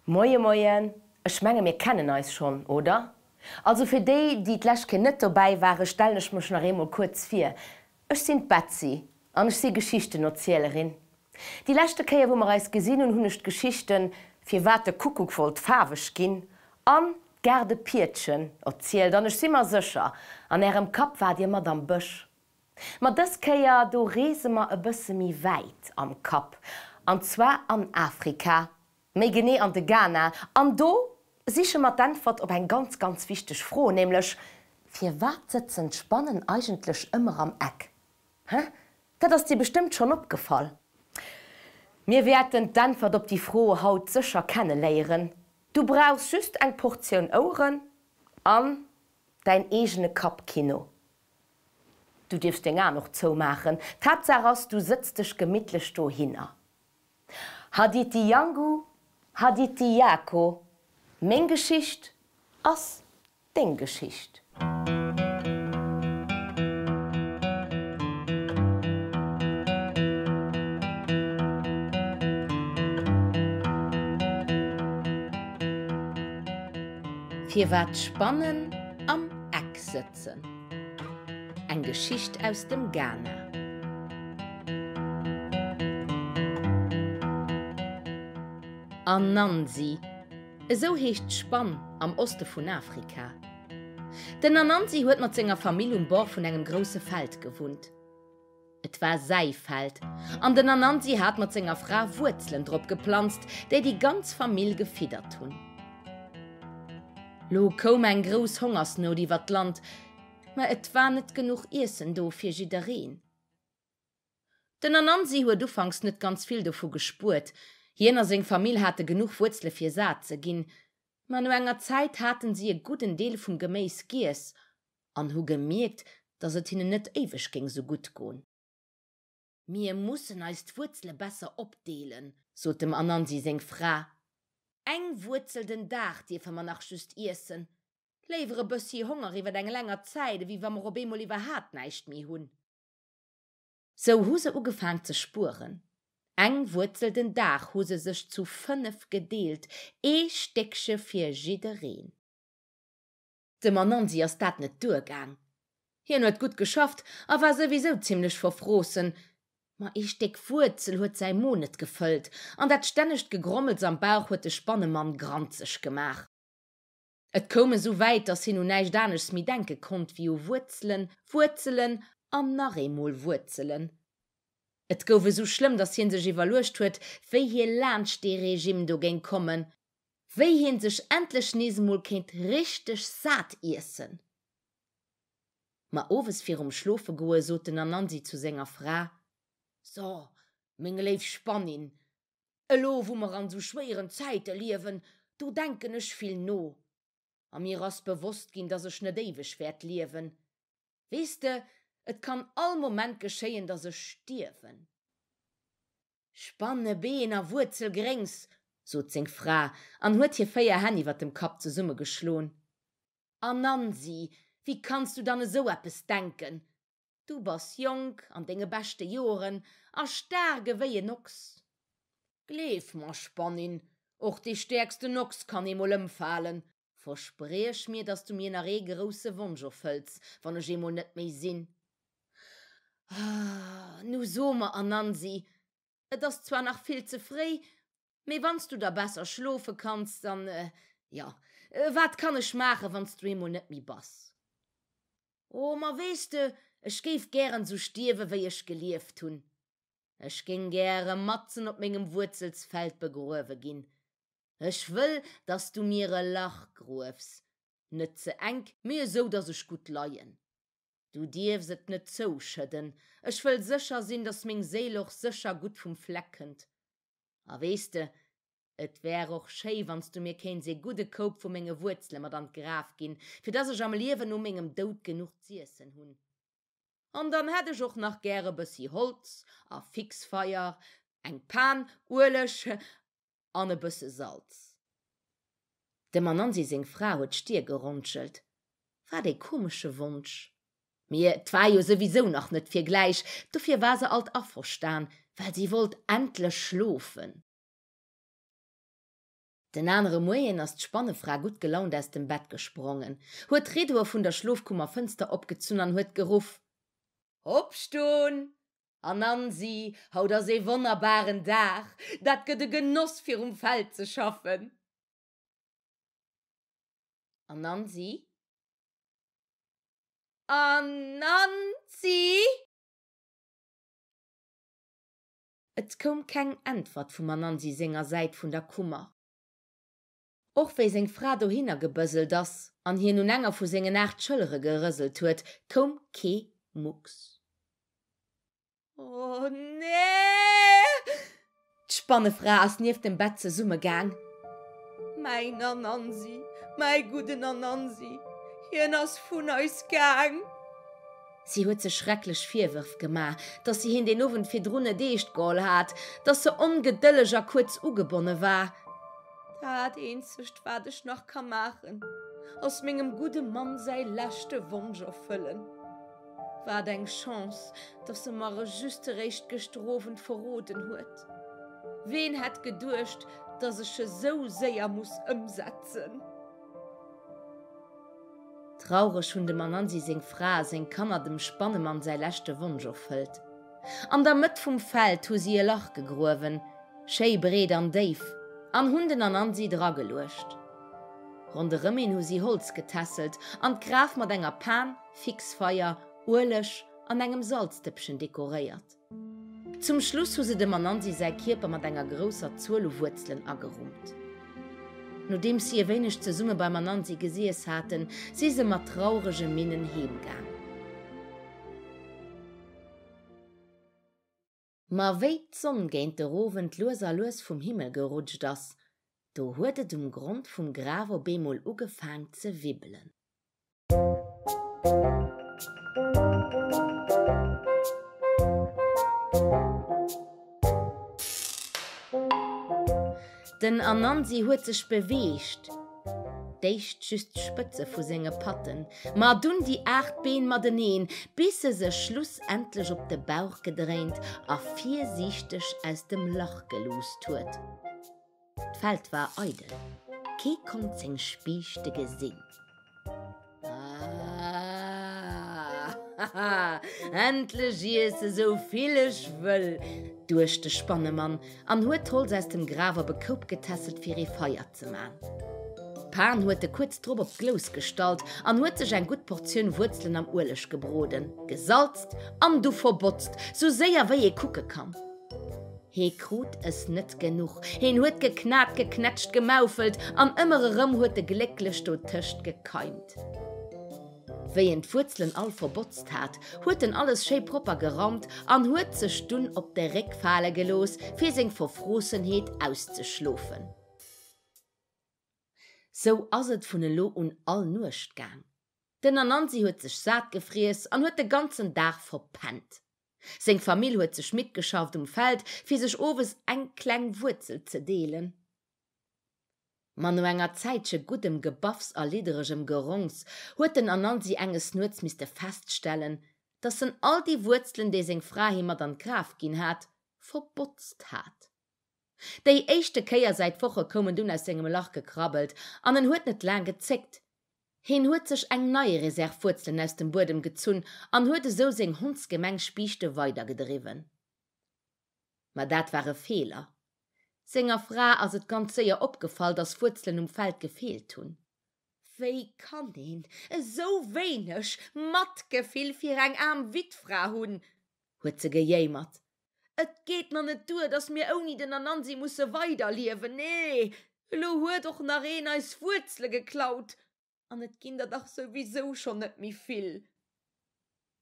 Moie moien, ech menge mir kennen eis schonn, oder? Also fir déi, déi d'lescht Kéier net dobäi ware stellen ech mech nach eemol kuerz vir, Ech sinn d'Betsy an ech si Geschichtenerzielerin. Déi leschte Kéier wou mer eis gesinn hunn, hunn ech d'Geschichten Firwat de Kuckuck wollt faarweg ginn an D'Gaardepietchen erzielt an ech si mer sécher, an ärem Kapp waart dir mat am Bësch. Ma dës Kéier, do reese mer e bësse méi wäit am Kapp, an zwar an Afrika, méi genee an de Ghana. An do siche mer d'Äntwert op eng ganz, ganz wichteg Fro, nämlech, Firwat sëtzen d'Spannen eigentlech ëmmer am Eck? Hä? Dat ass dir bestëmmt schonn opgefall. Mir wäerten d'Äntwert op déi Fro haut sécher kenneléieren. Du brauchs just eng Portioun Oueren an däin eegene Kappkino. Du dierfs deng Aen och zoumaachen, d'Haaptsaach ass, du sëtz dech gemittlech dohinner. Haditi Yangu, Haditi Yako, meng Geschicht ass deng Geschicht. Firwat d'Spannen am Eck sëtzen? Eng Geschicht aus dem Ghana. Anansi, esou heescht d'Spann am Oste vun Afrika. Den Anansi huet mat senger Famill um Bord vun engem grousse Feld gewunnt. Et war säi Feld, an den Anansi hat mat senger Fra Wuerzelen drop geplanzt, déi déi ganz Famill gefiddert hunn. Lo koum eng grouss Hongersnout iwwer d'Land, mä et war net genuch Iessen do fir jiddereen. Den Anansi huet ufanks net ganz vill dovu gespuert. Hien a seng Famill hate genuch Wuerzele fir sat ze ginn, ma no enger Zäit haten si e gudden Deel vum Geméis giess an hu gemierkt, datt et hinnen net éiweg géing sou gutt goen. Mir mussen eis d'Wuerzele besser opdeelen, sot dem Anansi seng Fra. Eng Wuerzel den Dag dierfe mer nach just iessen. Léiwer e bëssi Honger iwwer eng länger Zäit, ewéi wa mer op eemol iwwerhaat näischt méi hunn. Sou hu se ugefaang ze spueren. Eng Wuerzel den Dag hu se sech zu 5 gedeelt, ee Stéckche fir jiddereen. Dem Anansi ass dat net duergaang. Hien huet gutt geschafft a war souwisou zimmlech verfroossen. Ma ee Stéck Wuerzel huet säi Mo net gefëllt an dat stännegt Gegrommels am Bauch huet de Spannemann granzeg gemaach. Et koum esou wäit, dass hien un näischt aneschts méi denke konnt wéi u Wuerzelen, Wuerzelen an nach eemol Wuerzelen. Et gouf esou schlëmm, dass hien sech iwwerluecht huet, wéi hie laanscht dee Regime do géing kommen, wéi hien sech endlech nees emol kéint richteg sat iessen. Ma owes virum Schlofegoe sot den Anansi zu senger Fra, So, meng léif Spannin, Elo wou mer an sou schwéieren Zäite liewen, do denken ech vill no. A mir ass bewosst ginn, dass ech net éiweg wäert liewen. Weess de, et kann all Moment geschéien, dass ech stierwen. Spanne Been a Wuerzelgréngs, sot seng Fra an huet hir 4 Hänn iwwer dem Kapp zesummegeschlon. Anansi, wéi kanns du dann esou eppes denken? Du bass jonk, an denge beschte Joren a staark ewéi en Ochs. Gleef mer, Spannin, och dee stäerksten Ochs kann eemol ëmfalen. Verspriech mir, dass du mir nach ee grousse Wonsch erfëlls, wann ech eemol net méi sinn. Ah, nu so mer, Anansi, et ass zwar nach vill ze fréi, mee wann s du da besser schlofe kanns, dann, jo, wat kann ech maachen, wann s du eemol net méi bass? O, ma weess de, ech géif gären sou stierwe wéi ech gelieft hunn. Ech géing gäre matzen op mengem Wuerzelsfeld begruewe ginn. Ech wëll, dass du mir e Lach gruefs, net ze enk, mee esou, dass ech gutt leien. Du dierfs et net zouschëdden, ech wëll sécher sinn, dass meng Séil och sécher gutt vum Fleck kënnt. A weess de, Et wär och schéi, wann s du mir kéints ee gudde Koup vu menge Wuerzele mat an d'Graf ginn, fir dass ech am Liewen no mengem Doud genuch z'iessen hunn. An dann hätt ech och nach gär e bëssi Holz a Fixfeier, eng Pan, Ueleg an e bësse Salz. Dem Anansi seng Fra huet d'Stier geronschelt. Wat ee komesche Wonsch! Mee et war jo souwisou nach net fir gläich, dofir war se alt averstan, well si wollt endlech schlofen. Den anere Moien ass d'Spannefra gutt gelaunt aus dem Bett gesprongen, huet d'Riddoe vun der Schlofkummerfënster opgezunn an huet geruff, Opston! Anansi, haut ass ee wonnerbaren Dag, dat gëtt e Genoss fir um Feld ze schaffen! Anansi? Anansi! Et koum keng Äntwert vum Anansi senger Säit vun der Kummer. Och wéi seng Fra dohinner gebëselt ass an hien un enger vu sengen 8 Schëllere gerëselt huet, koum kee Mucks. Oh nee! D'Spannefra ass nieft dem Bett zesummegaang. Mäin Anansi, mäi gudden Anansi, hien ass vun eis gaang! Si huet sech schrecklech Virwërf gemaach, dass si hien deen Owend virdrun net eescht geholl hat, dass se ongedëlleg a kuerz ugebonne war. Dat eenzegt, wat ech nach ka maachen, ass mengem gudde Mann säi leschte Wonsch erfëllen. Wat eng Chance, dass e mer e just eréischt gëschter Owend verroden huet. Ween hätt geduecht, dass ech e sou séier muss ëmsetzen? Traureg hunn dem Anansi seng Fra a seng Kanner dem Spannemann säi leschte Wonsch erfëllt. An der Mëtt vum Feld hu si e Lach gegruewen, schéi breet an déif, an hunn den Anansi drageluecht. Ronderëm een hu si Holz getässelt an d'Graf mat enger Pan, Fixfeier, Ueleg an engem Salzdëppchen dekoréiert. Zum Schluss hu se dem Anansi säi Kierper mat enger grousser Zuel u Wuerzelen agerummt. Nodeems si e wéineg zesumme beim Anansi gesiess haten, si se mat traurege Minnen heemgaang. Ma wéi d'Sonn géint der Owend lues a lues vum Himmel gerutscht ass, do huet et um Grond vum Graf op eemol ugefaang ze wibbelen. Den Anansi huet sech beweegt, d'éischt just d'Spëtze vu senge Patten, ma dunn déi 8 Been mateneen, bis e sech schlussendlech op de Bauch gedréint a virsiichteg aus dem Lach geluusst huet. D'Feld war eidel, kee konnt seng Spiichte gesinn. Ah, endlech iesse sou vill ech wëll, duecht de Spannemann an huet d'Holz aus dem Graf op e Koup getässelt fir ee Feier ze man. D'Pan huet e kuerz drop op d'Glous gestallt an huet sech eng gutt Portioun Wuerzelen am Ueleg gebroden, gesalzt an du verbotzt, sou séier wéi ee kucke kann. Hee krut es net genuch. Heen huet geknat, geknätscht, gemaufelt an ëmmer erëm huet e glécklech dotëscht gekeimt. Wéi en d'Wuerzelen all verbotzt hat, huet en alles schéi propper geraumt an huet sech dunn op de Réck fale gelooss, fir seng Verfroossenheet auszeschlofen. Sou ass et vun elo un all Nuecht gaang. Den Anansi huet sech sat gefriess an huet de ganzen Dag verpennt. Seng Famill huet sech midd geschafft um Feld, fir sech owes eng kleng Wuerzel ze deelen. Ma no enger Zäitche guddem Gebaffs a lidderegem Gerongs huet den Anansi enges Nuets misste feststellen, dass en all déi Wuerzelen, déi seng Fra him mat an d'Graf ginn hat, verbotzt hat. Déi éischte Kéier säit Woche koum en dunn aus sengem Lach gekrabbelt an en huet net laang gezéckt, Heen huet sech eng nei Reserv Wuerzelen aus dem Buedem gezunn an huet esou seng hondsgemeng Spiichte weidergedriwwen. Ma dat war e Feeler. Senger Fra ass et ganz séier opgefall, dass Wuerzelen um Feld gefeelt hunn. Wéi kann een esou wéineg Matgefill fir eng aarm Wittfra hunn? huet se gejéimert. Et geet mer net duer, dass mir ouni den Anansi musse weiderliewen. Nee, elo huet och nach een eis Wuerzele geklaut. An et ginn der dach souwisou schonn net méi vill.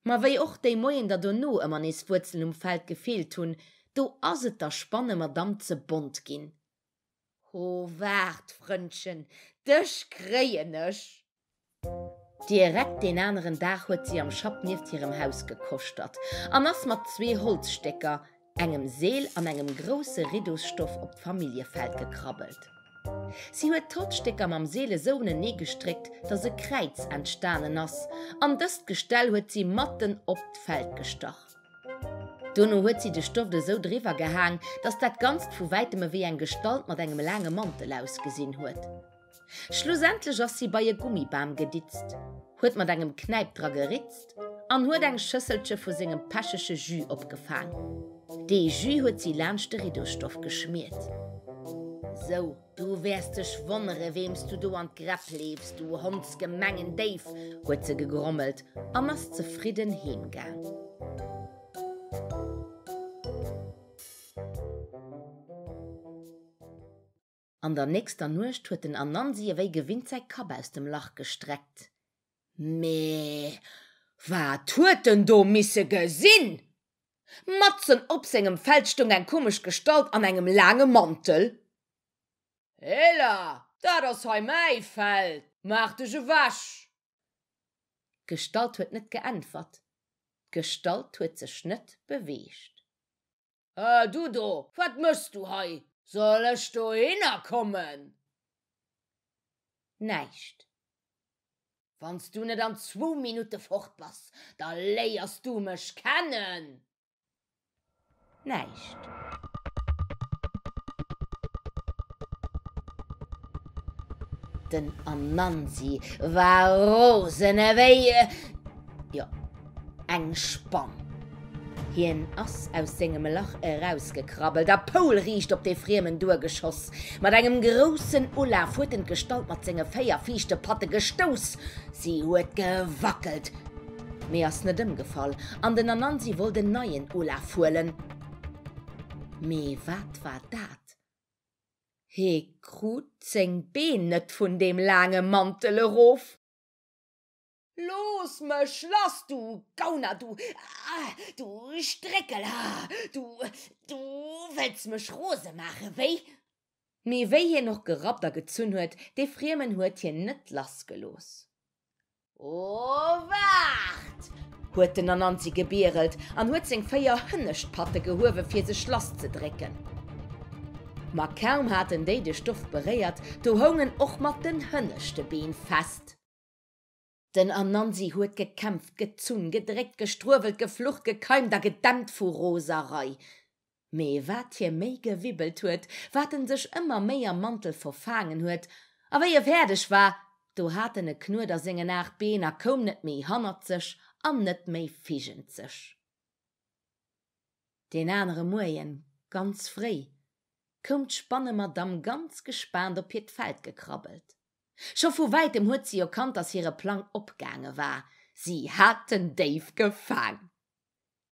Ma wéi och déi Moien der dono ëmmer nees Wuerzelen um Feld gefeelt hunn, do ass et der Spannemadamm ze bont ginn. Ho, waart, Frëndchen, dech kréien ech! Direkt deen aneren Dag huet si am Schapp nieft hirem Haus gekoschtert an ass mat zwee Holzstécker, engem Seel an engem grousse Riddosstoff op d'Familljefeld gekrabbelt. Si huet d'Holzstécker mam Seel esou unenee gestréckt, dass e Kräiz entstanen ass, an dëst Gestell huet si matten op d'Feld gestach. Dono huet si de Stoft esou driwwer gehaang, dass dat Ganzt vu wäitem ewéi eng Gestalt mat engem laange Mantel ausgesinn huet. Schlussendlech ass si bei e Gummibam geditzt, huet mat engem Knäip dra geritzt an huet eng Schësselche vu sengem pechege Jus opgefaang. Dee Jus huet si laanscht de Riddosstoff geschmiert. Sou, du wäers dech wonnere weem s du do an d'Gräpp leefs, du hondsgemengen Déif! huet se gegrommelt an ass zefridden heemgaang. An der nächster Nuecht huet den Anansi ewéi gewinnt säi Kapp aus dem Lach gestreckt. Mee wat huet en do misse gesinn? Matzen op sengem Feld stoung eng komesch Gestalt an engem laange Mantel. Hela, dat ass hei mäi Feld, maach dech ewech! D'Gestalt huet net geäntwert, d'Gestalt huet sech net beweegt. Äh, du do, wat méchs du hei? Soll ech dohinner kommen? Näischt. Wann s du net an zwou Minutte fort bass, da léiers du mech kennen! Näischt. Den Anansi war rosen ewéi, jo, eng Spann. Hien ass aus sengem Lach erausgekrabbelt a poulriicht op dee Friemen duergeschoss. Mat engem groussen Ulaf huet en d'Gestalt mat senge 4 viischte Patte gestouss. Si huet gewackelt, mee ass net ëmgefall an den Anansi wollt en neien Ulaf huelen. Mee wat war dat? Hee krut seng Been net vun deem laange Mantel erof. Looss mech lass, du Gauner, du, ah, du Stréckel, ah, du, du wëlls mech rose maachen, wéi? Mee wéi hien och gerappt a gezunn huet, dee Friemen huet hien net lassgelooss. O waart! huet den Anansi gebierelt an huet seng 4 hënnescht Patte gehuewe fir sech lasszedrécken. Ma kaum haten déi de Stoff beréiert, do houng en och mat den hënneschte Been fest. Den Anansi huet gekämpft, gezunn, gedréckt, gestruewelt, geflucht, gekeimt a gedämpt vu Roserei. Mee wat hie méi gewibbelt huet, wat en sech ëmmer méi am Mantel verfaangen huet, a wéi e fäerdeg war, do hat en e Knuet a sengen 8 Been a koum net méi hannert sech an net méi figend sech. Deen anere Muerjen, ganz fréi, koum d'Spannemadamm ganz gespaant op hiert Feld gekrabbelt. Scho vu wäitem huet si erkannt, dass hire Plang opgaange war, si hat den Déif gefaang.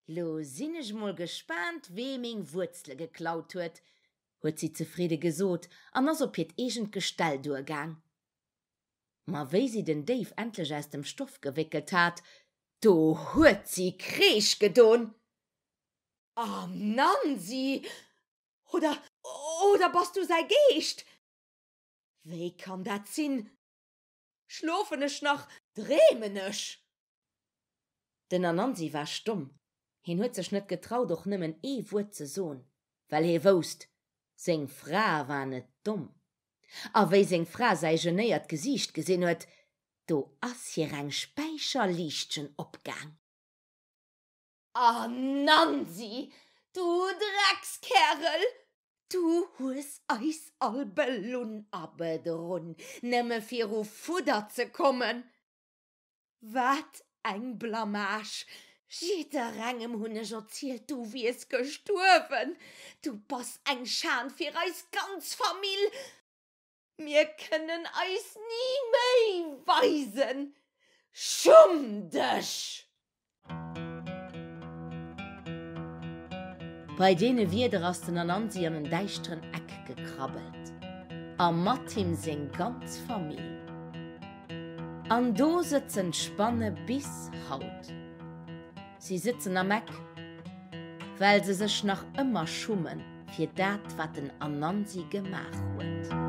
Lo sinn ech mol gespaant, wee meng Wuerzele geklaut huet, huet si zefridde gesot an ass op hiert eegent Gestell duergaang. Ma wéi si den Déif endlech aus dem Stoff gewéckelt hat, do huet si Kreesch gedon, Anansi! Oder, oder bass du säi Geescht? Wéi kann dat sinn? Schlofen ech nach? Dreemen ech? Den Anansi war stomm. Hien huet sech net getraut, och nëmmen ee Wuert ze son, well hie wousst, seng Fra war net domm. A wéi seng Fra säi genéiert Gesiicht gesinn huet, do ass hir eng Späicherliichtchen opgaang. Anansi, du Dreckskärel! Du hues eis all belunn a bedrunn, nëmme fir u Fudder ze kommen! Wat eng Blamage! Jidderengem hunn ech erzielt, du wiers gestuerwen! Du bass eng Schan fir eis ganz Famill! Mir kënnen eis ni méi weisen! Schumm dech! Bei deene Wieder ass den Anansi an en däischteren Eck gekrabbelt, a mat him seng ganz Famill. An do sëtzen d'Spanne bis haut. Si sëtzen am Eck, well se sech nach ëmmer schummen. Fir dat wat den Anansi gemaach huet.